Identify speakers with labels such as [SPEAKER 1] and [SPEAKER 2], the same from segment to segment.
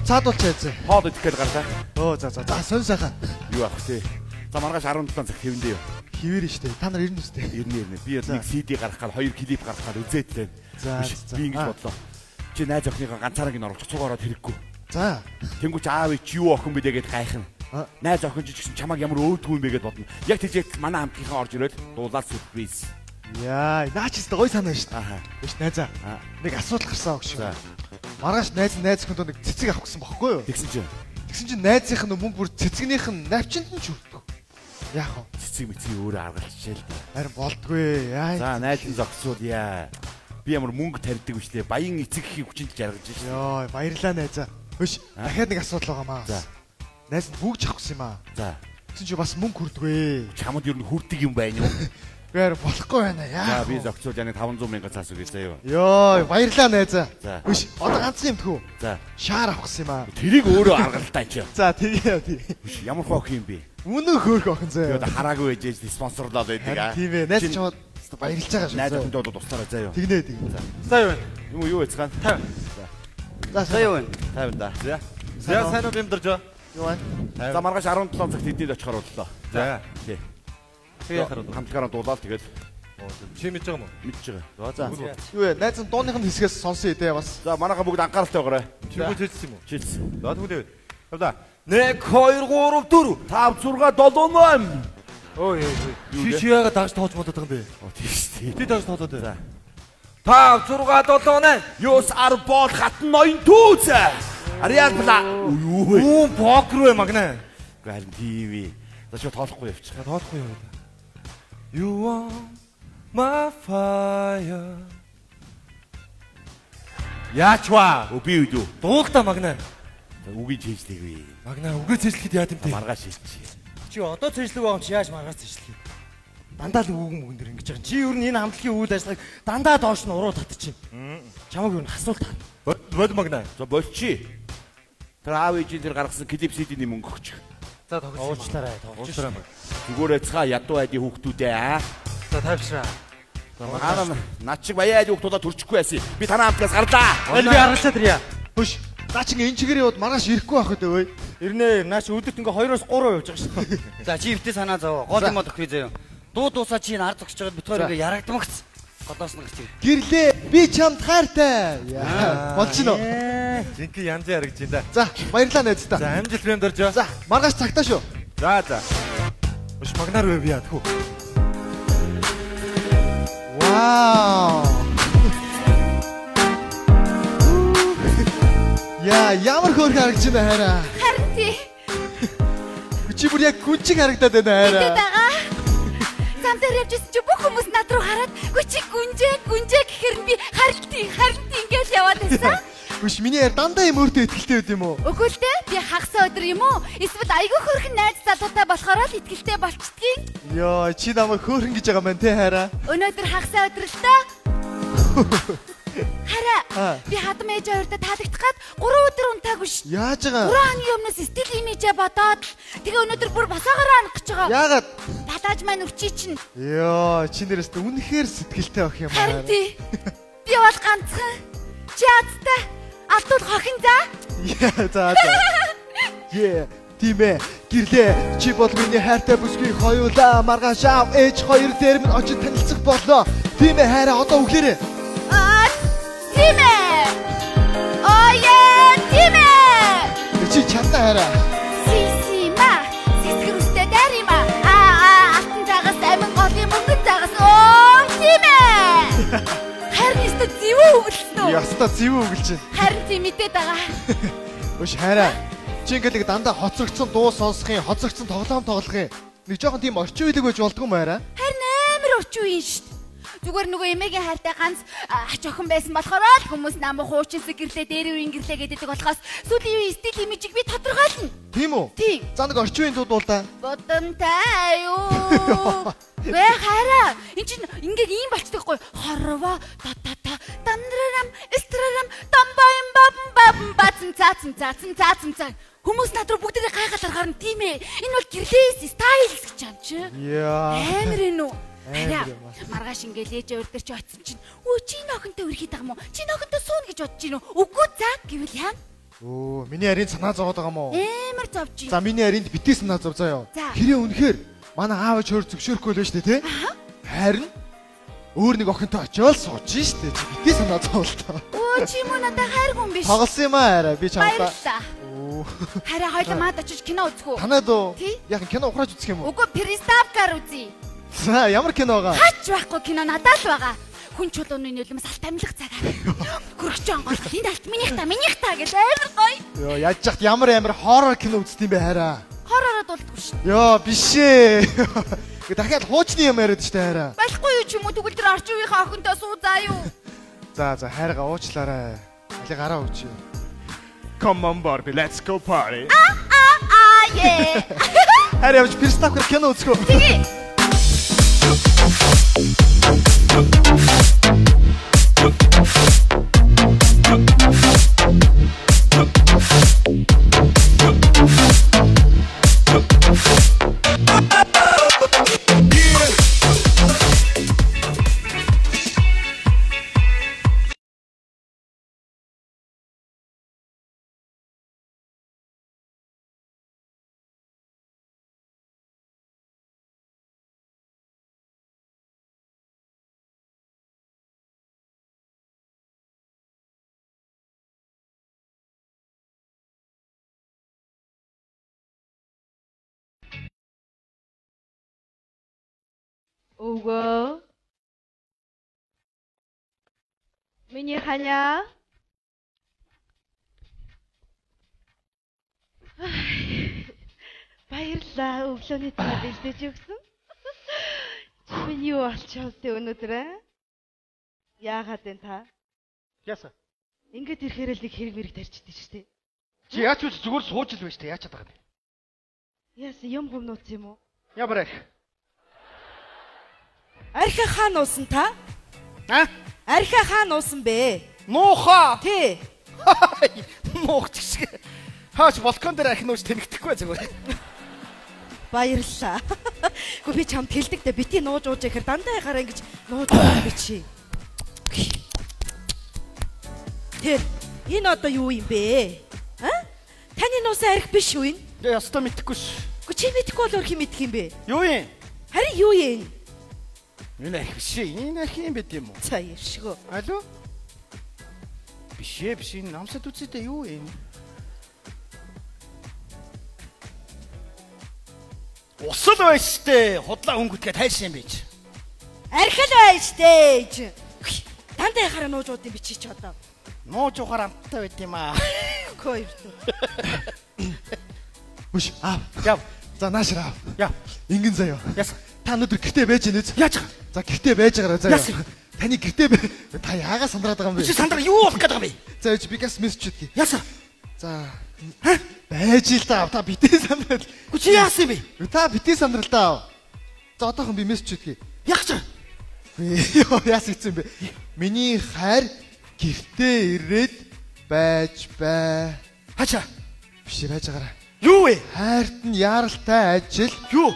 [SPEAKER 1] Цаадуулч яазээ.
[SPEAKER 2] Хоол идэх гээд гарлаа.
[SPEAKER 1] Өө за за. За сонь сайхан.
[SPEAKER 2] Юу авах вэ? За маргааш 17 цаг хэвэндээ юу?
[SPEAKER 1] Хിവэр штэ. Та нар 90 үстэй.
[SPEAKER 2] 90. Би бол нэг CD гаргах гал 2 клип гаргах гал үзээд лээ.
[SPEAKER 1] За за.
[SPEAKER 2] Би ингэж бодлоо. Чи найз охиныгоо ганцаараа гин оруулах цуг ороод хэрэггүй.
[SPEAKER 1] За.
[SPEAKER 2] Тэнгүүч аав чи юу охин бэ гэд гайхна. Найз охин чи гэсэн чамайг ямар өөдгүү юм бэ гэд бодно. Яг тийж манай хамтгийнхаа орж ирээд дуулаад сюрприз.
[SPEAKER 1] Яа, наа чи өстө гой санаа шүү дээ. Биш найзаа. Нэг асуудал гарсан огш. Маргааш найз найз хүнд нэг цэцэг авах гэсэн бохгүй юу?
[SPEAKER 2] Тэгсэн чинь.
[SPEAKER 1] Тэгсэн чинь найзынх нь мөнгө бүр цэцгнийх нь навчинд нь ч хүрдэг. Яах вэ?
[SPEAKER 2] Цэцэг мэцгийг өөрөө аргалчихъя л дээ.
[SPEAKER 1] Харин болдгүй. Яа.
[SPEAKER 2] За найз нь зогсуулъя. Би ямар мөнгө тарьдаг биш лээ. Баян эцэг эхийн хүчинд жаргаж шээ.
[SPEAKER 1] Йоо, баярлалаа найзаа. Хөш, дахиад нэг асуудал байгаа маа.
[SPEAKER 2] За.
[SPEAKER 1] Найз нь бүгж авах гэсэн юм аа.
[SPEAKER 2] За.
[SPEAKER 1] Тэгсэн чи бас мөнгө хүрдгүй.
[SPEAKER 2] Чамд ер нь хүрдэг юм байна уу?
[SPEAKER 1] Би харин болохгүй байна. Яа.
[SPEAKER 2] За би зогсуул яа 500 мянга цаас өгье заяа.
[SPEAKER 1] Йоо, баярлалаа найзаа.
[SPEAKER 2] За.
[SPEAKER 1] Хөш, одоо ганцхан юм тхүү.
[SPEAKER 2] За.
[SPEAKER 1] Шаар авах гэсэн юм аа.
[SPEAKER 2] Тэрийг өөрөө аргалтай чи.
[SPEAKER 1] За, тэгээ тий.
[SPEAKER 2] Хөш, ямар хөө охин юм бэ?
[SPEAKER 1] Үнэн хөөх охин
[SPEAKER 2] Би
[SPEAKER 1] заяа.
[SPEAKER 2] одоо хараагүй ээж спонсорлоод байдаг аа.
[SPEAKER 1] Тийм ээ. Найз чамд баярлж байгаа шүү.
[SPEAKER 2] Найз охиндоо бол туслаарай заяа.
[SPEAKER 1] Тэгнэ тэгнэ.
[SPEAKER 3] За юу вэ?
[SPEAKER 2] Юм уу юу яцгаан?
[SPEAKER 3] 50.
[SPEAKER 1] За
[SPEAKER 4] За юу вэ?
[SPEAKER 2] 50 да.
[SPEAKER 3] За. За сайн уу бимдэрж.
[SPEAKER 1] Юу вэ?
[SPEAKER 2] За маргааш 17 цагт тэднийд очихоор боллоо.
[SPEAKER 3] За.
[SPEAKER 2] Тий.
[SPEAKER 3] Тэг яхаар бол.
[SPEAKER 2] Хамтлагаараа дуулаад тэгээд
[SPEAKER 3] Чи мэдж байгаа юм уу?
[SPEAKER 2] мэдж байгаа.
[SPEAKER 1] За. Юу вэ? Найз нь дууных нь хэсгээс сонсъё дээ бас.
[SPEAKER 2] За манайха бүгд анхааралтай байгаарай.
[SPEAKER 3] Чи үгүй чийдсэн юм уу?
[SPEAKER 2] Чийдсэн.
[SPEAKER 3] За тэгвэл. Явлаа. 1 2 3 4
[SPEAKER 2] 5 6 7 8.
[SPEAKER 3] Ой ой ой. Чи чи яагаад дагаж тоож модод байгаа юм бэ?
[SPEAKER 2] Оо тийм шүү дээ.
[SPEAKER 3] Ти дагаж тоолоод байна. 5 6 7 8.
[SPEAKER 2] Юус ар бол хатан ноён түүз. Ариал бла. Юу вэ?
[SPEAKER 3] Үүн покер вэ магнаа?
[SPEAKER 2] Үгүй харин тийм ээ. За чи тоолохгүй явчих.
[SPEAKER 3] За тоолохгүй яваа. You are my fire. Яач ва?
[SPEAKER 2] Өө би үдүү.
[SPEAKER 3] Дуулта магнаа.
[SPEAKER 2] За үгийг чийжлээгүй.
[SPEAKER 3] Магнаа үгээ цэжлэхэд яа тэмтэй.
[SPEAKER 2] Маргааш шилжчихье.
[SPEAKER 4] Чи одоо цэжлэг байгаа юм чи яаж маргааш цэжлэх юм? Дандаа л үгэн мөгөн дэр ингэж байгаа. Чи ер нь энэ хамтлагийн үйл ажиллагааг дандаа доош нь уруу татчих юм. Чамайг ер нь асуулт таа.
[SPEAKER 3] Бод магнаа.
[SPEAKER 2] За болчих. Тэр аав ээжийн тэр гаргасан клип CD-ний мөнгө өгчих.
[SPEAKER 3] За тоглож.
[SPEAKER 4] Уучлаарай. Тоглож.
[SPEAKER 3] Уучлаарай маг.
[SPEAKER 2] Зүгээр цаа ядуу айдын хүүхдүүдээ аа.
[SPEAKER 3] За тайвшраа.
[SPEAKER 2] Хаана над чиг баян айдын хүүхдүүдээ төрчихгүй байсан. Би танаа хамтлагаас гарлаа.
[SPEAKER 4] Аль би аргалцаа тэрья.
[SPEAKER 1] Хөш. Наа чи энэ чигээр яваад маргааш ирэхгүй байх үү өө?
[SPEAKER 4] Ирнэ. Наа чи өдөрт ингээ 2-оос 3 явж байгаа шүү дээ.
[SPEAKER 5] За чи эвтэй санаа зов. Гол юм бол охин заяа. Дуу дуусаа чи энэ ард зогсож байгаад битгаар ингээ ярагдмагц. Голоос нь гарч ир.
[SPEAKER 1] Гэрлээ. Би чамд хайртай. Яа. Болж гинөө.
[SPEAKER 3] Жинхэнэ янз яригдж байна да.
[SPEAKER 1] За, баярлалаа найздаа.
[SPEAKER 3] За амжилт бямдарж.
[SPEAKER 1] За, маргааш цагтаа шүү.
[SPEAKER 3] За за. Өш магнаар вэ би яа тхүү.
[SPEAKER 1] Вау. Яа, ямар хөөрхөн харагдаж байна хайраа.
[SPEAKER 6] Харин тий.
[SPEAKER 1] Чи бүр яг гүнжиг харагдаад байна
[SPEAKER 6] Мэдээд
[SPEAKER 1] хайраа.
[SPEAKER 6] байгаа. Зам дээр явж исэн чи бүх хүмүүс над руу хараад "Гү чи гүнжээ, гүнжээ" гэхэр нь би харин тий, харин тий ингээл яваад байсан.
[SPEAKER 1] Үш миний яар дандаа юм өөртөө ихтэй байд юм уу?
[SPEAKER 6] Үгүй л дээ. Би хагас өдөр юм уу? Эсвэл айгүй хөөрхөн найз залуутай болохоор л итгэлтэй болчдгийг.
[SPEAKER 1] Йоо, чи намайг хөөрхөн гэж байгаа юм те хайраа.
[SPEAKER 6] Өнөөдөр хагас өдөр л доо. Хараа.
[SPEAKER 1] Аа.
[SPEAKER 6] Би хадам ээж хоёртой таалагдах гад 3 өдөр унтаагүй ш.
[SPEAKER 1] Яаж байгаа?
[SPEAKER 6] 3 хоногийн өмнөөс стил имижээ бодоод л тэгээ өнөөдөр бүр босоогоороо анах гэж байгаа.
[SPEAKER 1] Яагаад?
[SPEAKER 6] Балааж маань өчий чинь.
[SPEAKER 1] Йоо, чи нэрээс үнэхээр сэтгэлтэй ах юм аа.
[SPEAKER 6] Харин тий. Би бол ганцхан. Чи азтай. Алдвал хохин за.
[SPEAKER 1] Яа, за за. Е, тийм ээ. Гэрлээ. Чи бол миний хайртай бүсгүй хоёулаа маргааш аав ээж хоёр дээр минь очиж танилцах боллоо. Тийм ээ хайраа одоо өглөөрэй.
[SPEAKER 6] Аа, тийм ээ. Оё, тийм ээ.
[SPEAKER 1] Чи чадна хайраа.
[SPEAKER 6] Сисима. Сисгэр үстэй дайрима. Аа аа, алтан загас амин голын мөнгөн загас. Оо, тийм ээ. Харин өстө зэвүү өглөсөн үү?
[SPEAKER 1] Яста зэвүү өглөж байна.
[SPEAKER 6] Харин тийм мэдээд байгаа.
[SPEAKER 1] Өш хайраа. Чи ингээл нэг дандаа хоцрогдсон дуу сонсох юм, хоцрогдсон тоглоом тоглох юм. Нэг жоохон тийм орчин үеиг байж болдгоо юм хайраа.
[SPEAKER 6] Харин амар орчин үеийн шүү дээ. Зүгээр нөгөө эмээгийн хайртай ганц ач охин байсан болохоор л хүмүүс намайг хуучинсаг гэрлээ, дээр үеийн гэрлээ гэдэг болохоос сүүлийн үеийн стил имижийг би тодорхойлно.
[SPEAKER 1] Тийм үү?
[SPEAKER 6] Тийм.
[SPEAKER 1] За нэг орчин үеийн дуу дуулаа.
[SPEAKER 6] Бодонтай юу? Вэ хараа. Эн чинь ингээд ийм болчтой байхгүй. Хорвоо та та та дандрарам эстрарам дамбаим баб баб бацэн цаацэн цаацэн цаацэн цаа. Хүмүүс над руу бүгдээрээ гайхал харахаар нь тийм ээ. Энэ бол гэрлээс стайл гэж юм чи.
[SPEAKER 1] Яа.
[SPEAKER 6] Амар энэ үү?
[SPEAKER 1] Амар
[SPEAKER 6] Хараа.
[SPEAKER 1] юм аа.
[SPEAKER 6] Маргааш ингээл ээж өөр дээр чи очсон чинь өө чи нөхөнтэй өрхийд байгаа юм уу? Чи нөхөнтэй сууна гэж бодож гин үү? Үгүй за гэвэл яа?
[SPEAKER 1] Өө, миний аринд санаа зовоод байгаа мó?
[SPEAKER 6] Амар зовж.
[SPEAKER 1] За, миний аринд битгий санаа зов заяа. Хэрэг үнэхээр манай аав ээж хөр зөвшөөрөхгүй л байна шүү дээ, тий? Харин өөр нэг охинтой очиод сууж штэ. Чи битгий санаа зовлоо.
[SPEAKER 6] Өө, чи юм уу надад хайргүй юм биш.
[SPEAKER 1] Тоглосон юм аа арай. Би чамдаа.
[SPEAKER 6] Баярлалаа. Хараа хоёлаа маад очиж кино үзэх үү?
[SPEAKER 1] Танад уу? Яг кино ухрааж үзэх юм уу?
[SPEAKER 6] Үгүй, приставкаар үзье.
[SPEAKER 1] За, ямар кино байгаа?
[SPEAKER 6] Хач байхгүй кино надад л байгаа. Хүн чулууны нүлмэс алт амилах цагаар. Хөрөгч онгойлгол энэ алт минийх та, минийх та гэж амар гоё.
[SPEAKER 1] Йоо, яаж яхад ямар амар хоррор кино үздэг юм бэ хараа?
[SPEAKER 6] Хорророо дуулдаггүй шүү.
[SPEAKER 1] Йоо, биш ээ. Гэ дахиад хуучны юм яриад штэ хараа.
[SPEAKER 6] Болохгүй юу ч юм уу тэгвэл тэр орчин үеийнхээ охинтой суу заа юу.
[SPEAKER 1] За за хайргаа уучлаарай. Али гараа өгч.
[SPEAKER 2] Come on Barbie, let's go party.
[SPEAKER 6] Аа yeah.
[SPEAKER 1] Хараа явж приставкаар кино үзэх үү?
[SPEAKER 6] Тэгээ.
[SPEAKER 7] Өвгөө. Миний ханя. Баярлалаа. Өглөөний цай бэлдэж өгсөн. Чи минь юу болчихсон бэ өнөөдөр аа? Яагаад вэ та?
[SPEAKER 8] Яасан?
[SPEAKER 7] Ингээд ирэхээр л нэг хэрэг мэрэг тарчихдээ шүү дээ.
[SPEAKER 8] Чи яач үз зүгээр сууж л байж таа. Яаж чадах юм бэ?
[SPEAKER 7] Яасан юм гум нууц юм уу?
[SPEAKER 8] Ямар арх?
[SPEAKER 7] Архи хаана уусан та?
[SPEAKER 8] А?
[SPEAKER 7] Архи хаана уусан бэ?
[SPEAKER 8] Нуухаа.
[SPEAKER 7] Тий.
[SPEAKER 8] Нуух шиг. Хаач балкон дээр архи нууж тэнэгдэхгүй зүгээр.
[SPEAKER 7] Баярлалаа. Гэхдээ би чамд хэлдэг дээ. Бити нууж ууж яхэр дандаа яхаараа ингэж нууж ууж би чи. Тэр энэ одоо юу юм бэ? А? Таны нуусан арх биш үү энэ?
[SPEAKER 8] Тэ ястаа мэдэхгүй ш.
[SPEAKER 7] Гэхдээ чи мэдэхгүй бол өөр хэн мэдэх юм бэ?
[SPEAKER 8] Юу юм?
[SPEAKER 7] Харин юу юм?
[SPEAKER 8] Энэ арх биш ээ. Энэ арх юм байт юм уу?
[SPEAKER 7] За ярьшгөө.
[SPEAKER 8] Алло? Биш ээ, биш энэ намсад үзээдээ юу юм? Усал байж штэ. Худлаа өнгөтгээ тайшин юм биш.
[SPEAKER 7] Арх л байж штэ. Дандаа яхаараа нууж ууд юм би чи ч одоо.
[SPEAKER 8] Нууж уухаар амттай байт юм аа.
[SPEAKER 7] Хөө.
[SPEAKER 1] Бүш аав.
[SPEAKER 8] Яв.
[SPEAKER 1] За наашир аав.
[SPEAKER 8] Яв.
[SPEAKER 1] Ингэн заяа.
[SPEAKER 8] Яасан?
[SPEAKER 1] Та өнөөдөр гэртээ байж гинэ үз?
[SPEAKER 8] Яаж байгаа?
[SPEAKER 1] За гэртээ байж байгаарай заяа.
[SPEAKER 8] Яасан?
[SPEAKER 1] Таны гэртээ та яагаад сандраад байгаа юм бэ?
[SPEAKER 8] Чи сандраа юу болох гээд байгаа юм бэ?
[SPEAKER 1] За ээж би газ мессеж хийдгий.
[SPEAKER 8] Яасан?
[SPEAKER 1] За байж л та та битээ сандрал.
[SPEAKER 8] Үгүй чи яасан юм бэ?
[SPEAKER 1] Та битээ сандрал та. За одоохон би мессеж хийдгий.
[SPEAKER 8] Яах ч?
[SPEAKER 1] Йоо яасан хэцүү юм бэ? Миний хайр гэртээ ирээд байж бай.
[SPEAKER 8] Хачаа.
[SPEAKER 1] Биш байж байгаарай.
[SPEAKER 8] Юу вэ?
[SPEAKER 1] Хайрт нь яаралтай ажил.
[SPEAKER 8] Юу?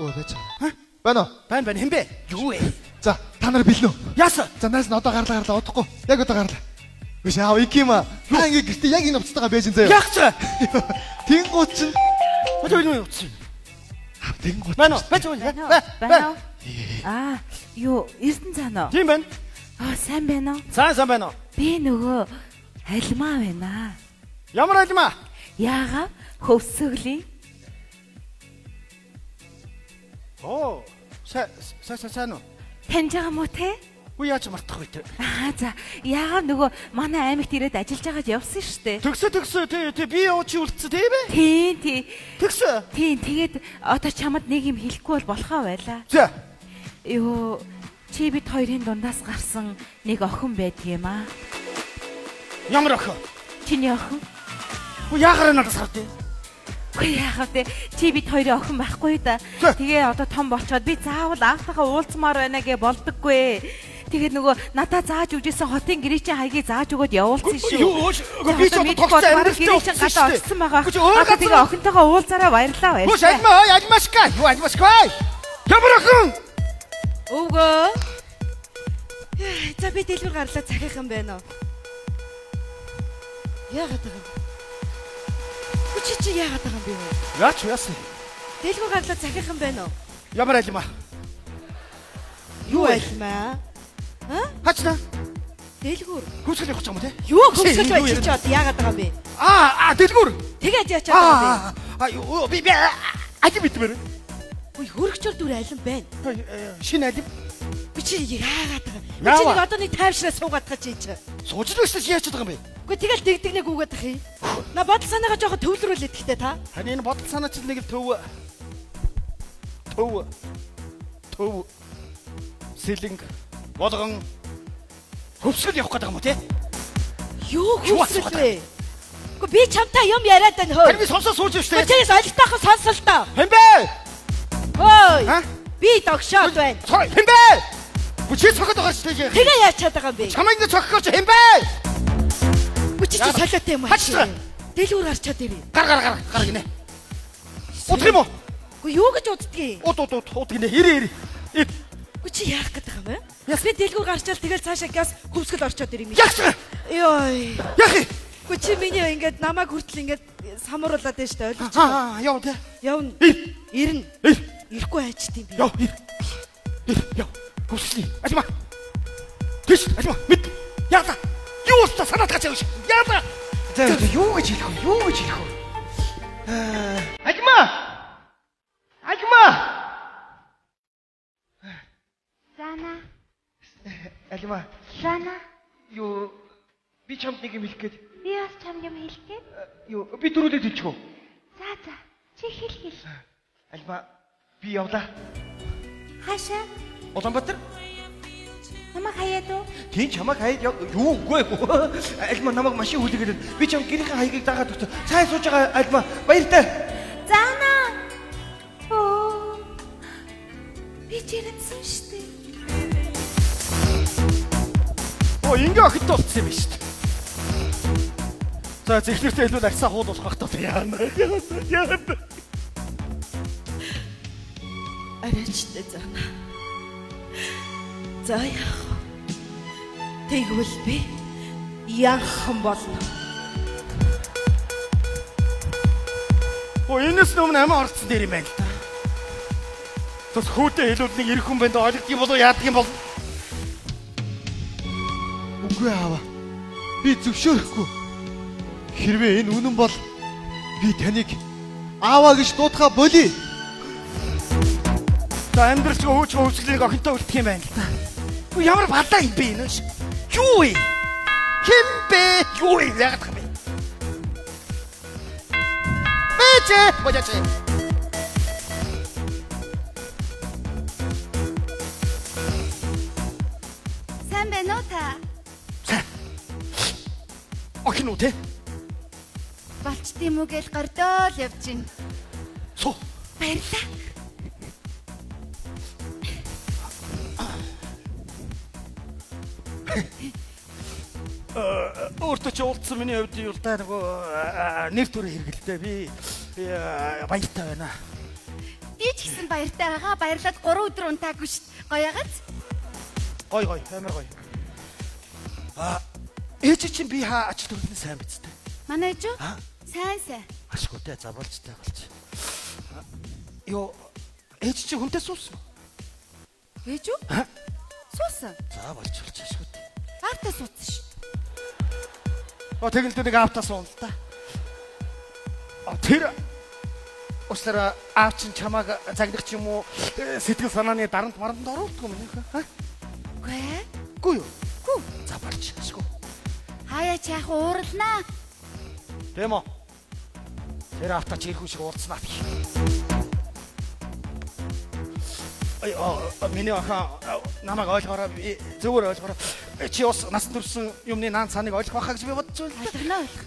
[SPEAKER 1] Өө байж байгаа. Байна уу?
[SPEAKER 8] Байна байна хэн бэ? Юу вэ?
[SPEAKER 1] За та нар бэлнэ үү?
[SPEAKER 8] Яасан?
[SPEAKER 1] За найз нь одоо гарлаа гарлаа удахгүй. Яг одоо гарлаа. Биш аав их юм аа. Та ингээ гэртээ яг энэ хувцастайгаа байж ин заяа.
[SPEAKER 8] Яах ч?
[SPEAKER 1] Тэнгуут чинь.
[SPEAKER 8] Одоо энэ юу утсан?
[SPEAKER 1] Тэнгуут.
[SPEAKER 8] Байна уу? Байж байна.
[SPEAKER 9] Байна уу? Аа, юу Эрдэнэ цаана уу?
[SPEAKER 8] Тийм байна.
[SPEAKER 9] Аа, сайн байна уу?
[SPEAKER 8] Сайн сайн байна уу?
[SPEAKER 9] Би нөгөө альмаа байна.
[SPEAKER 8] Ямар альмаа?
[SPEAKER 9] Яагаад хөвсөглийн?
[SPEAKER 8] Оо, сайн сайн сайн уу?
[SPEAKER 9] Таньж байгаа мó те?
[SPEAKER 8] Үгүй яаж мартах вэ те?
[SPEAKER 9] Аа за, яагаад нөгөө манай аймагт ирээд ажиллаж байгаад явсан шүү дээ.
[SPEAKER 8] Төгсө төгсө тий тий би явуу чи үлдсэн тийм ээ?
[SPEAKER 9] Тий тий.
[SPEAKER 8] Төгсө.
[SPEAKER 9] Тий, тэгээд одоо чамд нэг юм хэлэхгүй бол болохоо байлаа.
[SPEAKER 8] За.
[SPEAKER 9] Юу чи бид хоёрын дундаас гарсан нэг охин байдаг юм аа.
[SPEAKER 8] Ямар охин?
[SPEAKER 9] Чиний охин.
[SPEAKER 8] Үгүй яагаар надаас гард вэ?
[SPEAKER 9] Үгүй яахав те. Чи бид хоёрын охин байхгүй да. Тэгээ одоо том болчоод би заавал аавтайгаа уулзмаар байна гэ болдоггүй. Тэгээд нөгөө надаа зааж өгчээсэн хотын гэрээчийн хаягийг зааж өгөөд явуулсан шүү.
[SPEAKER 8] Юу би ч одоо тогтсон амьдралтай
[SPEAKER 9] гэрээчин гадаа очсон байгаа. Одоо тэгээ охинтойгоо уулзаараа баярлаа баярлаа.
[SPEAKER 8] Хүш альмаа ой альмашка. Юу альмашка. Ямар охин?
[SPEAKER 7] Өвгөө. За би дэлгүүр гарлаа захих юм байна уу? Яагаад байгаа юм? Чи яагаад байгаа юм бэ?
[SPEAKER 8] Яач яасан?
[SPEAKER 7] Дэлгүүр гарлаа захих юм байна уу?
[SPEAKER 8] Ямар алим аа?
[SPEAKER 7] Юу алим аа? Аа?
[SPEAKER 8] Хачна.
[SPEAKER 7] Дэлгүүр.
[SPEAKER 8] Хөвсгөл явах юм те?
[SPEAKER 7] Юу хөвсгөл вэ? Чи одоо яагаад байгаа юм бэ?
[SPEAKER 8] Аа, дэлгүүр.
[SPEAKER 7] Тэгээд яач байгаа юм бэ?
[SPEAKER 8] Аа, юу би алим идмээр.
[SPEAKER 7] Үгүй хөргөчөр дүр алим байна.
[SPEAKER 8] Шинэ алим.
[SPEAKER 7] Би чи яагаад байгаа юм? Би чи нэг одоо нэг тайвшраа суугаад байгаа чи чи.
[SPEAKER 8] Сууж л байсан чи яач байгаа юм бэ?
[SPEAKER 7] Үгүй тэгэл дэгдэг нэг үгээд ах юм. На бодол санаагаа жоохон төвлөрүүлээд гэхдээ та.
[SPEAKER 8] Таны энэ бодол санаа чинь нэг л төв төв төв сэлэнг болгон хөвсгөл явах гэдэг юм уу те?
[SPEAKER 7] Юу хөвсгөл вэ? Үгүй би чамтай юм яриад байна хөө.
[SPEAKER 8] Тэр би сонсоо сууж штэ.
[SPEAKER 7] Тэгээс олигтойхон сонсол доо.
[SPEAKER 8] Хэн бэ?
[SPEAKER 7] Хөөй. Би догшоод байна.
[SPEAKER 8] Хэн бэ? Үгүй чи цогоод байгаа штэ.
[SPEAKER 7] Тэгээ яаж чаддаг юм бэ?
[SPEAKER 8] Чамайг нэг цогхоор чи хэн бэ?
[SPEAKER 7] Үгүй чи солиотой юм аа.
[SPEAKER 8] Хачаа.
[SPEAKER 7] Дэлгүүр гарчаад ирээ.
[SPEAKER 8] Гар гар гар гар гинэ. Удах юм уу?
[SPEAKER 7] Үгүй юу гэж уддгийг?
[SPEAKER 8] Уд уд уд уд гинэ. Ирээ ирээ. Ир.
[SPEAKER 7] Үгүй чи яах гээд байгаа юм бэ? Би дэлгүүр гарчаал тэгэл цаашаа газ хөвсгөл орчоод ирэх юм.
[SPEAKER 8] Яах вэ?
[SPEAKER 7] Йой.
[SPEAKER 8] Яах юм?
[SPEAKER 7] Үгүй чи миний ингээд намайг хүртэл ингээд самруулаад байна шүү дээ ойлгож байна.
[SPEAKER 8] Аа яв тэ.
[SPEAKER 7] Явна. Ирнэ. Ирэхгүй хайчт юм би.
[SPEAKER 8] Яв ир. Ир яв. Хөвсгөл. Алима. Тийш алима мэд. Яалаа. Юу болтой санаад гаж явж. Яалаа.
[SPEAKER 4] За юу гэж хэлэх вэ? Юу гэж хэлэх вэ?
[SPEAKER 8] Алима. Алима.
[SPEAKER 6] Зана.
[SPEAKER 4] Алима.
[SPEAKER 6] Зана.
[SPEAKER 4] Юу би чамд нэг юм хэлэх гээд.
[SPEAKER 6] Би бас чамд юм хэлэх гээд.
[SPEAKER 4] Юу би дөрүүлээд хэлчих үү?
[SPEAKER 6] За за. Чи хэл хэл.
[SPEAKER 4] Алима би явлаа.
[SPEAKER 6] Хаашаа?
[SPEAKER 4] Улаанбаатар.
[SPEAKER 6] Намайг хаяад уу?
[SPEAKER 4] Тийм чамайг хаяад яв. Юу үгүй. Алима намайг машин хүлээгээд би чам гэрийн хаягийг дагаад өгсөн. Сайн сууж байгаа Алима баяртай.
[SPEAKER 6] Зана. Оо. Би жирэмсэн шүү дээ.
[SPEAKER 8] Оо ингээ охинтой болцсон юм байна шүү дээ. За зэхлэртэй хэлбэл арьсаа хуул болох байх таа яана. Яана.
[SPEAKER 7] Арайчтай Зана. За яах вэ? Тэгвэл би янхан болно.
[SPEAKER 8] Оо энэс өмнө амиа орцсон дээр юм байна л та. Тус хүүтэй хэлвэл нэг ирэх хүн байна да ойлгох юм болов яадаг юм бол.
[SPEAKER 1] Үгүй аава. Би зөвшөөрөхгүй. Хэрвээ энэ үнэн бол би таныг ааваа гэж дуудахаа болий.
[SPEAKER 8] За амьдралч өөч хөвсгөлийг охинтой үлдэх юм байна л та. Ямар балаа юм бэ энэ? Юу вэ? Хэн бэ? Юу вэ? Яагаад юм бэ? Бэчэ, божаач.
[SPEAKER 6] Сайн байна уу та?
[SPEAKER 8] Сайн. Охин уу те?
[SPEAKER 6] Болчт юм уу гэж гордоол явж гин.
[SPEAKER 8] Суу.
[SPEAKER 6] Баярлалаа.
[SPEAKER 8] Өөртөө чи уулзсан миний хувьд юу л да нөгөө нэр төрөө хэрэгэлтэй би баяртай байна.
[SPEAKER 6] Би ч гэсэн баяртай байгаа. Баярлаад 3 өдөр унтаагүй шүү дээ. Гоё ягац?
[SPEAKER 8] Гоё гоё, амар гоё. Аа ээж чинь би хаа ач төрөлн сайн биз дээ.
[SPEAKER 6] Манай ээж үү? Сайн сайн.
[SPEAKER 8] Ашгүй те, за болж та болж. Йоо ээж чинь хүнтэй суусан уу?
[SPEAKER 6] Ээж үү? Суусан.
[SPEAKER 8] За болж болж ашгүй те.
[SPEAKER 6] Аавтаа суусан шүү.
[SPEAKER 8] Оо тэгэл нэг аавтаа суун л та. Тэр уучлаарай аав чинь чамааг загнах ч юм уу сэтгэл санааны дарамт марамт оруулдаггүй юм нөхөө.
[SPEAKER 6] Үгүй ээ.
[SPEAKER 8] Үгүй юу?
[SPEAKER 6] Үгүй.
[SPEAKER 8] За болж ашгүй.
[SPEAKER 6] Хаяа чи яах ууралнаа.
[SPEAKER 8] Тийм үү? Тэр аавтаа чи ирэх шиг уулзнаа. Ай миний охин намайг ойлгоорой би зөвөр ойлгоорой. Чи бас насан турш юмны наан цааныг ойлгох байхаа гэж би бодож байна.
[SPEAKER 6] Ойлгоно ойлгох.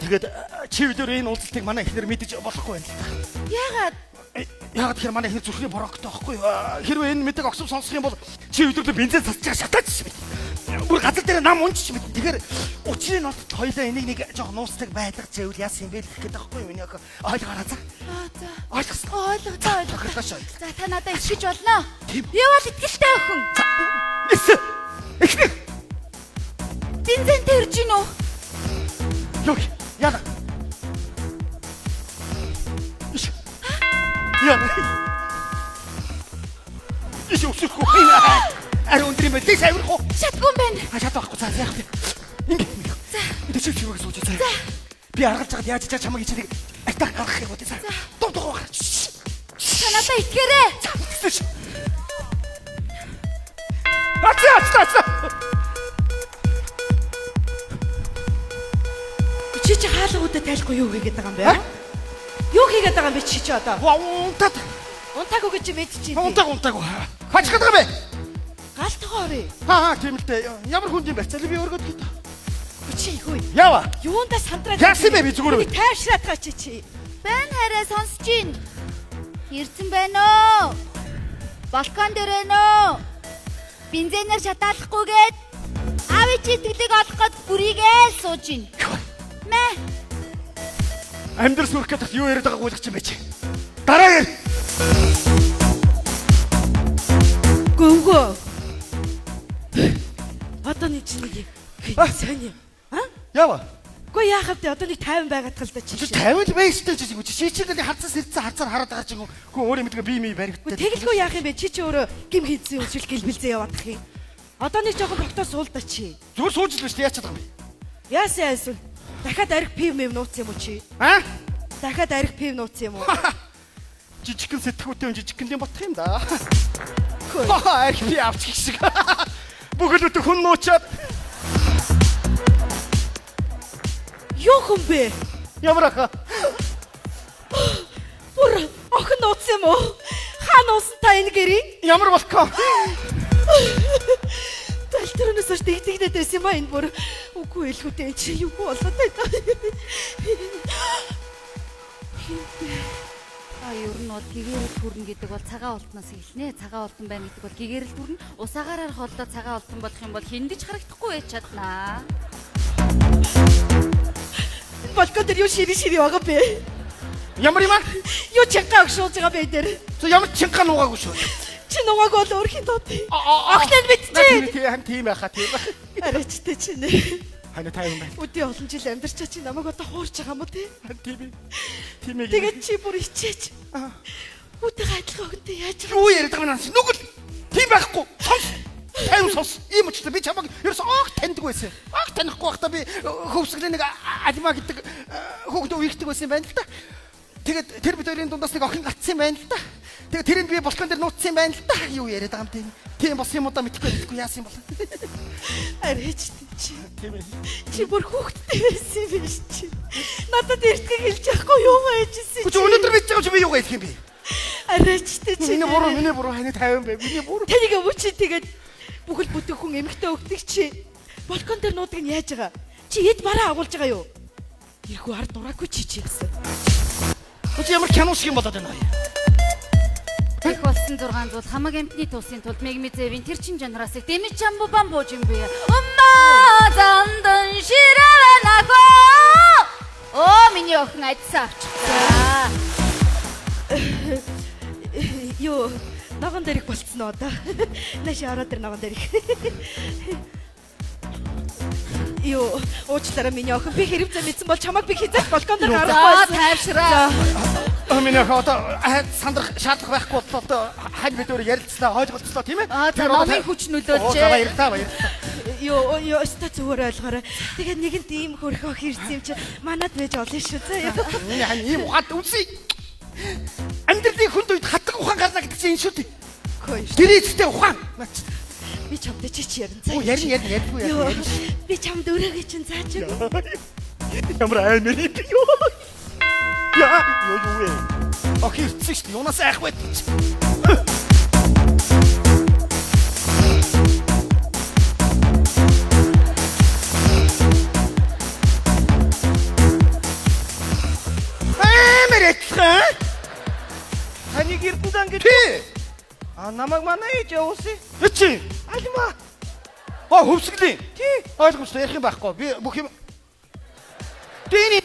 [SPEAKER 8] Тэгээд чи өдөр энэ уулзалтыг манай эхнэр мэдэж болохгүй байна л та.
[SPEAKER 6] Яагаад?
[SPEAKER 8] Яагаад тэгэхээр манай эхнэр зүрхний бороктой байхгүй юу? Хэрвээ энэ мэдээг огсом сонсох юм бол чи өдөрлөө бензин цацж байгаа шатаач мэт. Бүр газар дээр нам унчих мэт. Тэгэхээр учрын нот хоёлаа энийг нэг жоох нууцлаг байлгаж байвал яасан юм бэ гэх гээд байхгүй юу? Миний охин ойлгоорой за.
[SPEAKER 6] Аа за.
[SPEAKER 8] Ойлгосон.
[SPEAKER 6] Ойлголоо ойлголоо. За та надад итгэж болно.
[SPEAKER 8] Тийм.
[SPEAKER 6] Би бол итгэлтэй охин.
[SPEAKER 8] Эс. Эхнэр.
[SPEAKER 6] Бензинтэй ирж гин үү?
[SPEAKER 8] Юу? Яна. Юу яа? Иш өсөхгүй. Ари өндөр юм байна. Дээш авирах уу?
[SPEAKER 6] Шатгүй юм байна.
[SPEAKER 8] А шат байхгүй. За яах вэ? Ингэ. За. Тэшив чивэг сууж за. Би аргалж байгаад яаж чаа чамайг хичээлийг артаа гаргах юм уу? За. Дуу дуу гарч.
[SPEAKER 6] Та надад итгээрэй.
[SPEAKER 8] За. Ацаа ацаа ацаа.
[SPEAKER 7] Чи чи хаалгуудаа тайлахгүй юу хийгээд байгаа юм бэ? Юу хийгээд байгаа юм бэ чи чи одоо?
[SPEAKER 8] Унтаад.
[SPEAKER 7] Унтаагүй гэж чи мэдчихэв.
[SPEAKER 8] Унтааг унтаагүй. Хаачих гэдэг юм бэ?
[SPEAKER 7] Галтгоо орё.
[SPEAKER 8] Аа тийм л дээ. Ямар хүнд юм бэ? Цали би өргөд гээ.
[SPEAKER 7] Чи хөөе.
[SPEAKER 8] Яава.
[SPEAKER 7] Юундаа сандраад.
[SPEAKER 8] Яасан бэ би зүгээр.
[SPEAKER 7] Би тайвшраад байгаа чи чи.
[SPEAKER 6] Бэн хараа сонсож гин. Ирсэн байна уу? Балкон дээр байна уу? Бензинээр шатаалахгүйгээд аав чи итгэлийг олох гээд бүрийгээл сууж гин. Мэ.
[SPEAKER 8] Амьдрал сүрэх гэдэг юу яриад байгааг ойлгож юм бэ чи? Дараа яар.
[SPEAKER 7] Гөвгөө. Одоо нэг чи нэг сони. А?
[SPEAKER 8] Яава.
[SPEAKER 7] Үгүй яах вэ? Одоо нэг 50 байгаад тал да чи.
[SPEAKER 8] Чи 50 л байж тээ чи чи чи нэг харцсан сэрцэн харцаар хараад байгаа чи хүн өөр юм гэдэг би ми баригдтаа.
[SPEAKER 7] Тэгэлгүй яах юм бэ? Чи чи өөрөө гим хийцэн юм шиг гэлбэлзээ яваадах юм. Одоо нэг жоохон тогтоо суул да чи.
[SPEAKER 8] Зүгээр сууж л биш яаж чадах юм бэ?
[SPEAKER 7] Яасан яасан? Дахиад арх пив мэв нууц юм уу чи?
[SPEAKER 8] А?
[SPEAKER 7] Дахиад арх пив нууц юм уу?
[SPEAKER 8] Жижигхэн сэтгүүтэй хүн жижигхэн юм бодох юм да. Арх пив авчих шиг. Бүхэл бүтэн хүн нуучаад.
[SPEAKER 7] Юу хүн бэ?
[SPEAKER 8] Ямар аха?
[SPEAKER 7] Бүр охин нууц юм уу? Хаа нуусан та энэ гэрийн?
[SPEAKER 8] Ямар балкон?
[SPEAKER 7] Тал тэрнээс хойш дэгдэгнээд байсан юм а энэ бүр. Үгүй элгүүдээ чи юу болоод байна?
[SPEAKER 6] А ер нь бол гэгэрэл хүрнэ гэдэг бол цагаан олдноос эхэлнэ. Цагаан олдон байна гэдэг бол гэгэрэл хүрнэ. Ус агаараар холдоо цагаан олдон болох юм бол хиндэж харагдахгүй байж чаднаа.
[SPEAKER 7] Энэ балкон дээр юу шири шири байгаа бэ?
[SPEAKER 8] Ямар юм аа?
[SPEAKER 7] Юу чанга огшуулж байгаа бэ дээр?
[SPEAKER 8] Зөв ямар чанга нуугаагүй шүү.
[SPEAKER 7] Чи нуугаагүй бол өөрхийн дот. Охин нь мэдчихээн.
[SPEAKER 8] Тийм тийм байхаа тийм байх.
[SPEAKER 7] Арайчтай чи нэ.
[SPEAKER 8] Хана та юм байна.
[SPEAKER 7] Өдөө олон жил амьдарчаа чи намайг одоо хуурч байгаа юм уу те?
[SPEAKER 8] Тийм ээ. Тийм ээ.
[SPEAKER 7] Тэгээд чи бүр ичээч. Үүтэйгээ адилхан охинтой яаж
[SPEAKER 8] байгаа? Юу яриад байгаа юм наа? Нүгэл тийм байхгүй. Сонс. Тайван сонс. Ийм учраас би чамайг ерөөс огт таньдаг байсан. Огт танихгүй байхдаа би хөвсгөлийн нэг Алима гэдэг хүүхдээ үерхдэг байсан юм байна л да. Тэгээд тэр бид хоёрын дундаас нэг охин гарцсан юм байна л да. Тэгээд тэрийг би балкон дээр нууцсан юм байна л да. Юу яриад байгаа юм те? Тийм болсон юм уу да мэдэхгүй яасан юм бол.
[SPEAKER 7] Арайч чи.
[SPEAKER 8] Тийм ээ.
[SPEAKER 7] Чи бүр хүүхдтэй байсан юм биш чи. Надад эртгийг хэлж яахгүй юу байжсэн
[SPEAKER 8] чи. Өнөөдөр мэдж байгаа чи би юугаа хэлэх юм бэ?
[SPEAKER 7] Арайч чи.
[SPEAKER 8] Миний буруу, миний буруу хань 50 бэ. Миний буруу.
[SPEAKER 7] Тэнийг өвч чи тэгээд бүхэл бүтэн хүн эмэгтэй өгдөг чи. Балкон дээр нуудаг нь яаж байгаа? Чи эд бараа агуулж байгаа юу? Ирхүү ард дураагүй чи чи гэсэн.
[SPEAKER 8] Чи ямар кино шиг юм болоод байна вэ?
[SPEAKER 6] Их болсон 6 зуул хамаг амтны тулсын тулд мегмизэвийн тэр чин жанраас их дэмэж чамбу бам бууж юм бэ. Умма зандан ширэвэнахо. Оо миний охин адисаа авчихсан.
[SPEAKER 7] Юу ногоон дэрэг болцсон уу одоо? Нааш ороод ир ногоон дэрэг. Юу уучлаарай миний охин би хэрэг зам мэдсэн бол чамайг би хизээч балкон дээр гаргахгүй.
[SPEAKER 6] За тайвшраа.
[SPEAKER 8] Миний охин одоо сандрах шаардлага байхгүй боллоо одоо хань бид өөр ярилцлаа ойлголцлоо тийм ээ.
[SPEAKER 6] Тэр номын хүч нөлөөлжээ.
[SPEAKER 8] Баярлалаа баярлалаа.
[SPEAKER 7] Юу юу өстой зүгээр ойлгоорой. Тэгээд нэгэнт ийм хөрхөө ох ирсэн юм чи манад байж олон шүү заа.
[SPEAKER 8] Миний хань ийм ухаанд үзье. Амьдралын хүнд үед хатаг ухаан гарна гэдэг чинь энэ шүү дээ. Тэр эцэгтэй ухаан.
[SPEAKER 7] Би чамд чи чи ярина заа.
[SPEAKER 8] Ярина ярина ярьдгүй ярина.
[SPEAKER 7] Би чамд өрөөгөө чинь зааж өгье.
[SPEAKER 8] Ямар аймар юм бэ юу? Яа юу юу вэ? Охин ирсэн шүү дээ. Юунаас айх вэ? Аймар эцхэн.
[SPEAKER 3] Таныг Эрдэнэзан гэж.
[SPEAKER 8] Тий.
[SPEAKER 3] А намайг манай ээж явуулсан.
[SPEAKER 8] Чи.
[SPEAKER 3] Алима.
[SPEAKER 8] А хөвсгөлийн.
[SPEAKER 3] Тий.
[SPEAKER 8] Ойлгомжтой ярих юм байхгүй. Би бүх юм. Тэний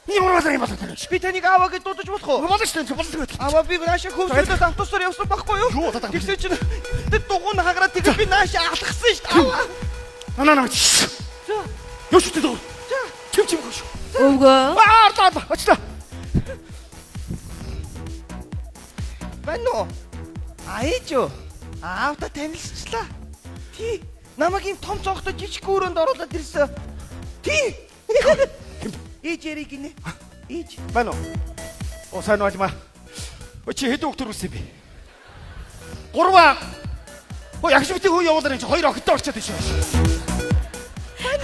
[SPEAKER 8] Ямар болоо юм болоо.
[SPEAKER 3] Би таныг ааваа гэж дуудаж болох уу?
[SPEAKER 8] Болно шүү дээ. Болдог байх.
[SPEAKER 3] Аваа би наашаа хөвсгөлөөс автобусаар явсан байхгүй юу?
[SPEAKER 8] Юу болоод байгаа юм?
[SPEAKER 3] Тэгсэн чинь тэр дугуй нь хагараад тэгээд би наашаа алхсан шүү дээ. Аваа.
[SPEAKER 8] Наа наа.
[SPEAKER 3] За.
[SPEAKER 8] Юу шүү дээ.
[SPEAKER 3] За.
[SPEAKER 8] Чив чив шүү.
[SPEAKER 7] Өвгөө.
[SPEAKER 8] Аа ардаа очлоо. Байна уу? А ээж юу? Аавта танилцчлаа. Тий. Намайг ийм том цогтой жижиг өрөөнд оруулаад ирсэн. Тий. Ээж яриг гинэ. Ээж. Байна уу? Оо сайн уу Алимаа. Өө чи хэдэн хүүхд төрүүлсэн юм бэ? 3. Өө ягш битгий хүү явуулаар юм чи 2 охинтой болчиход байна шүү.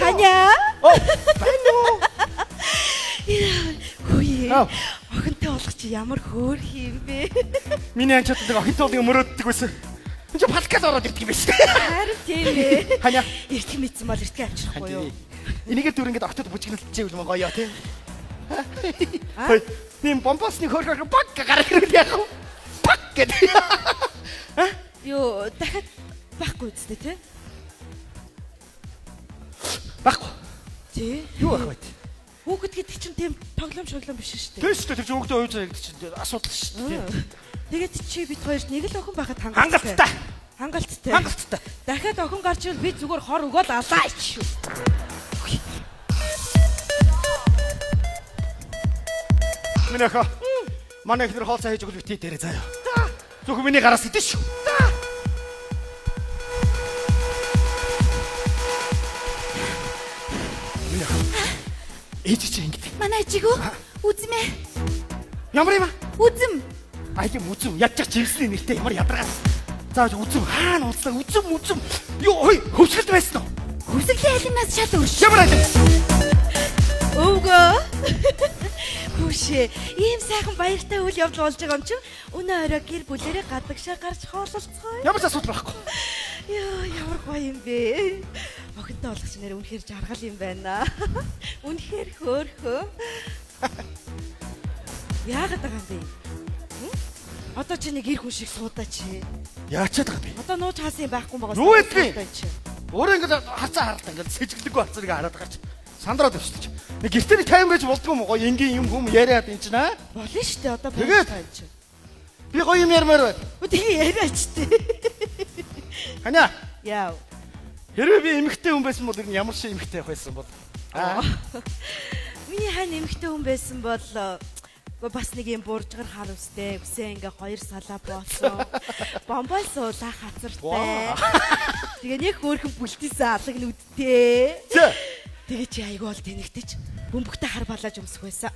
[SPEAKER 7] Ханя.
[SPEAKER 8] Оо байна уу?
[SPEAKER 7] Хөөе. Охинтой болох чи ямар хөөрх юм бэ?
[SPEAKER 8] Миний анчаад нэг охинтой болыг мөрөөддөг байсан. Энд чи палкад ороод ирдэг юм байна шүү.
[SPEAKER 7] Харин тийм ээ.
[SPEAKER 8] Ханя.
[SPEAKER 7] Эртхэн мэдсэн бол эртхэн авчрахгүй юу?
[SPEAKER 8] Энийгээр дүр ингээд октод бүжиглэлчээвэл мөн гоё тий. Хөөе. Нэм бомбосны хөөрхөр баг гарах ирвэл яах вэ? Пак гэдэг.
[SPEAKER 7] Юу дахиад байхгүй үстэй тий?
[SPEAKER 8] Байхгүй.
[SPEAKER 7] Тий.
[SPEAKER 8] Юу байх вэ?
[SPEAKER 7] Хүүхэд гэдэг чинь тийм тоглоом шоглоом биш шүү дээ.
[SPEAKER 8] Тийм шүү дээ. Тэр чинь хүүхдээ уйж байгаа гэдэг чинь асуудал шүү дээ.
[SPEAKER 7] Тэгээд чи бид хоёрт нэг л охин байхад хангалттай.
[SPEAKER 8] Хангалттай.
[SPEAKER 7] Хангалттай.
[SPEAKER 8] Хангалттай.
[SPEAKER 7] Дахиад охин гарч ирвэл би зүгээр хор өгөөл алаа шүү.
[SPEAKER 8] Миний охин. Манай эхнэр хоол цай хийж өгөл битгий дээрээ заяа. Зөвхөн миний гараас идэн шүү. Миний охин. Ээж чи ингэдэг.
[SPEAKER 6] Манай ээжиг үү? Үзмээ.
[SPEAKER 8] Ямар юм аа?
[SPEAKER 6] Үзэм.
[SPEAKER 8] Аяа үзэм. Ядчих живсний нэртэй ямар ядаргаас. За үзэм хаана уулзлаа? Үзэм үзэм. Юу хөөе хөвсгөлд байсан уу?
[SPEAKER 6] Хөвсгөлийн алимнаас шал өрш.
[SPEAKER 8] Ямар алим?
[SPEAKER 7] Өвгөө. Хүүшээ, ийм сайхан баяртай үйл явдал болж байгаа юм чинь өнөө орой гэр бүлэрээ гадагшаа гарч хоололцгоё.
[SPEAKER 8] Ямар ч асуудал байхгүй.
[SPEAKER 7] Йоо, ямар гоё юм бэ? Охинтой болох чинь нэр үнэхээр жаргал юм байна. Үнэхээр хөөрхөө. Яагаад байгаа юм бэ? Одоо чи нэг эр хүн шиг суудаа чи.
[SPEAKER 8] Яачаад байгаа юм бэ?
[SPEAKER 7] Одоо нууж хаасан юм байхгүй байгаа.
[SPEAKER 8] Юу гэдгийг? Өөрөө ингээд харцаа харалтаа ингээд сэжиглэхгүй харцаа нэг хараад байгаа чи. Сандраад явчихсан чи. Нэг гэртээ нэг 50 гэж болдгоо юм гоё энгийн юм хүм яриад эн чинь аа.
[SPEAKER 7] Болно шүү дээ одоо
[SPEAKER 8] Тэгээд
[SPEAKER 7] чи.
[SPEAKER 8] Би гоё юм ярмаар байна.
[SPEAKER 7] Тэгээ яриач тээ.
[SPEAKER 8] Ханя.
[SPEAKER 7] Яав.
[SPEAKER 8] Хэрвээ би эмэгтэй хүн байсан бол ямар шиг эмэгтэй явах байсан бол? Аа.
[SPEAKER 7] Миний хань эмэгтэй хүн байсан бол бас нэг юм буржгар хар үстэй, үсээ ингээ хоёр салаа боосон. Бомбол суулаа хацартай. Тэгээ нэг хөөрхөн бүлтийсэн алаг нүдтэй. Тэгээ чи айгүй бол тэнэгтэж бөмбөгтэй хар балааж өмсөх байсан.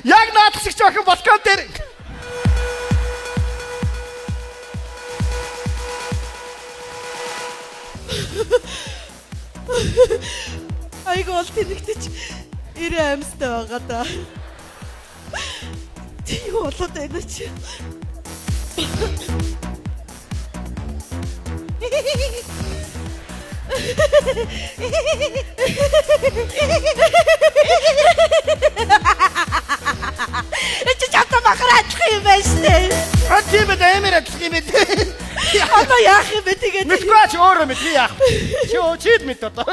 [SPEAKER 8] Яг наадах шиг ч охин балкон дээр.
[SPEAKER 7] Айгүй бол тэнэгтэж 90 амьстай байгаа да. Чи юу болоод байна чи? Чи чамтай махар адилхан юм байна штэ.
[SPEAKER 8] А тийм ээ амар адилхан юм ээ.
[SPEAKER 7] Одоо яах юм бэ тэгээд?
[SPEAKER 8] Мэдгүй чи өөрөө мэд би яах. Чи чид мэд одоо.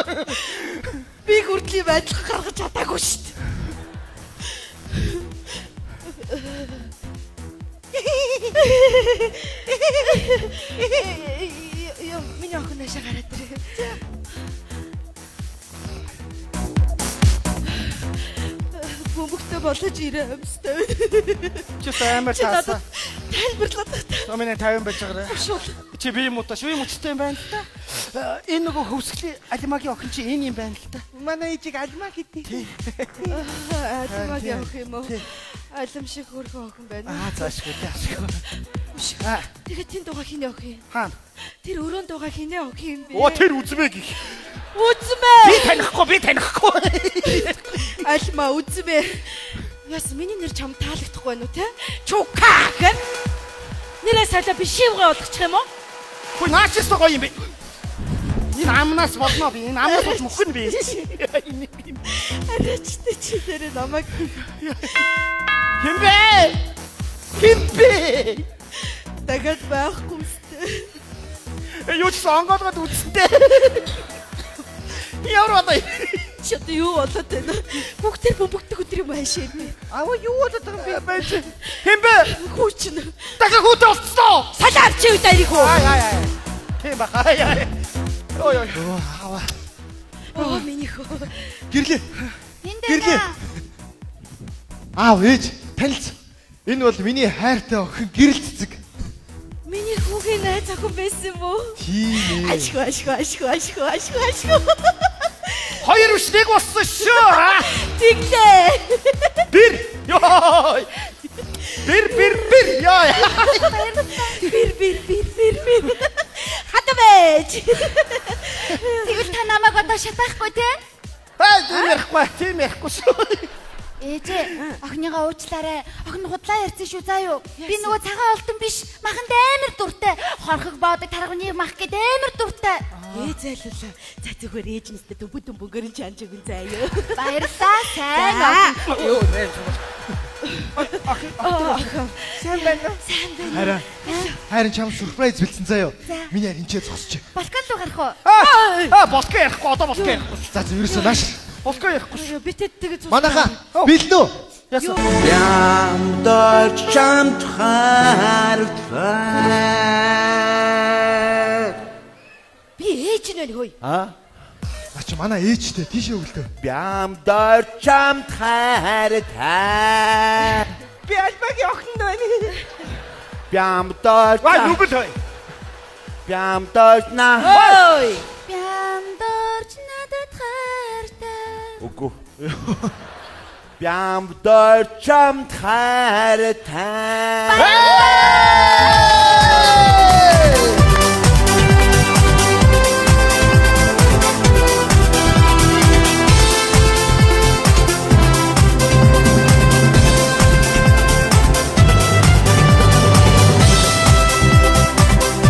[SPEAKER 7] Би хүртэл юм адилхан гаргаж чадаагүй штэ. Йоо, миний охин наашаа гараад ирээ. Бөмбөгтэй болож ирээ амьстай.
[SPEAKER 8] Чи амар таасан.
[SPEAKER 7] Тайлбарлаад та.
[SPEAKER 8] Миний 50 байж байгаарай. Чи би юм уу та? Шүн мөчтэй юм байна л та. Энэ нөгөө хөвсгөлийн алимагийн охин чи энэ юм байна л та.
[SPEAKER 1] Манай ээжийг алимаа гэдэг.
[SPEAKER 7] Алимагийн охин юм уу? Алим шиг хөөрхөн охин байна.
[SPEAKER 8] Аа заашгүй заашгүй.
[SPEAKER 7] Тэгээд тэн дугаа хинэ охин?
[SPEAKER 8] Хаана?
[SPEAKER 7] Тэр өрөөнд дугаа хинэ охин юм бэ?
[SPEAKER 8] Оо тэр үзмээ гих.
[SPEAKER 7] Үзмээ.
[SPEAKER 8] Би танихгүй, би танихгүй.
[SPEAKER 7] Алимаа үзмээ. Яс миний нэр чам таалагдахгүй байна уу те? Чука гэх. Нэрээ салаа би шивгээ болгочих юм уу?
[SPEAKER 8] Хөөе наач ч гоё юм бэ. Энэ амнаас болно би. Энэ амнаас болж мөхөн би.
[SPEAKER 7] Арайч тэ чи нэрээ намайг
[SPEAKER 8] Хин бэ? Хин бэ?
[SPEAKER 7] Дахиад байхгүй сте.
[SPEAKER 8] Юу ч онгоолгоод үзсэнтэй. Ямар болоо?
[SPEAKER 7] Чи одоо юу болоод байна? Бүгдээр бөмбөгдөх өдөр юм хаашаа ирнэ.
[SPEAKER 8] Аа юу болоод байгаа юм бэ? Байж. Хин бэ?
[SPEAKER 7] Хүү чинь.
[SPEAKER 8] Дахиад хүүтэй болцсон.
[SPEAKER 7] Салаа чи үед арих уу?
[SPEAKER 8] Аа аа аа. Тийм бах. Аа аа. Ой ой.
[SPEAKER 1] Аваа.
[SPEAKER 7] Оо миний хөө.
[SPEAKER 1] Гэрлээ.
[SPEAKER 6] Энд
[SPEAKER 1] Гэрлээ. Аав ээж танилц. Энэ бол миний хайртай охин гэрэл цэцэг.
[SPEAKER 7] Миний хүүгийн найз охин байсан юм уу?
[SPEAKER 1] Тийм ээ.
[SPEAKER 7] Ашгүй ашгүй ашгүй ашгүй ашгүй ашгүй.
[SPEAKER 8] 2 биш 1 болсон шүү.
[SPEAKER 7] Тэглээ.
[SPEAKER 8] Бир. Йой. Бир бир бир. Йой.
[SPEAKER 7] Бир бир бир бир бир. Хатамэж.
[SPEAKER 6] Тэгвэл та намайг одоо шатаахгүй те?
[SPEAKER 8] Хай, тийм ярихгүй, тийм ярихгүй шүү.
[SPEAKER 6] Ээжээ, охиныгоо уучлаарай. Охин худлаа ярьсан шүү заа юу. Би нөгөө цагаан олдон биш. Маханд амар дуртай. Хорхог боодог тарганы мах гэд амар дуртай.
[SPEAKER 7] Ээ зайлуулаа. За зүгээр ээж нэстэ дүмбү дүмбүгөр нь чанж өгөн заа юу.
[SPEAKER 6] Баярлалаа. Сайн охин.
[SPEAKER 8] Йоо, нэр. Охин.
[SPEAKER 7] Сайн байна уу? Сайн байна.
[SPEAKER 1] Харин харин чам сюрприз бэлдсэн заа юу. Миний харин энэ зогсож.
[SPEAKER 6] Балкан руу гарах уу?
[SPEAKER 8] Аа, болко ярихгүй, одоо болко ярихгүй.
[SPEAKER 1] За за ерөөсөө нааш.
[SPEAKER 8] Болко ярихгүй шүү.
[SPEAKER 7] Би тэд тэгээ
[SPEAKER 1] Манайха бэлнэ үү?
[SPEAKER 8] Яасан?
[SPEAKER 3] Бямдор чамд хайртай.
[SPEAKER 7] Би ээж нь байна хөөе.
[SPEAKER 3] Аа?
[SPEAKER 1] Наа чи манай ээжтэй тийшээ өглөө.
[SPEAKER 3] Бямдор чамд хайртай.
[SPEAKER 8] Би альбагийн охин байна.
[SPEAKER 3] Бямдор.
[SPEAKER 8] Ваа, нүгэл хөөе.
[SPEAKER 3] Бямдор на.
[SPEAKER 7] Ой.
[SPEAKER 6] Бямдорч надад хайртай.
[SPEAKER 3] Үгүй. Бямдор чамд хайртай.
[SPEAKER 6] Баярлалаа.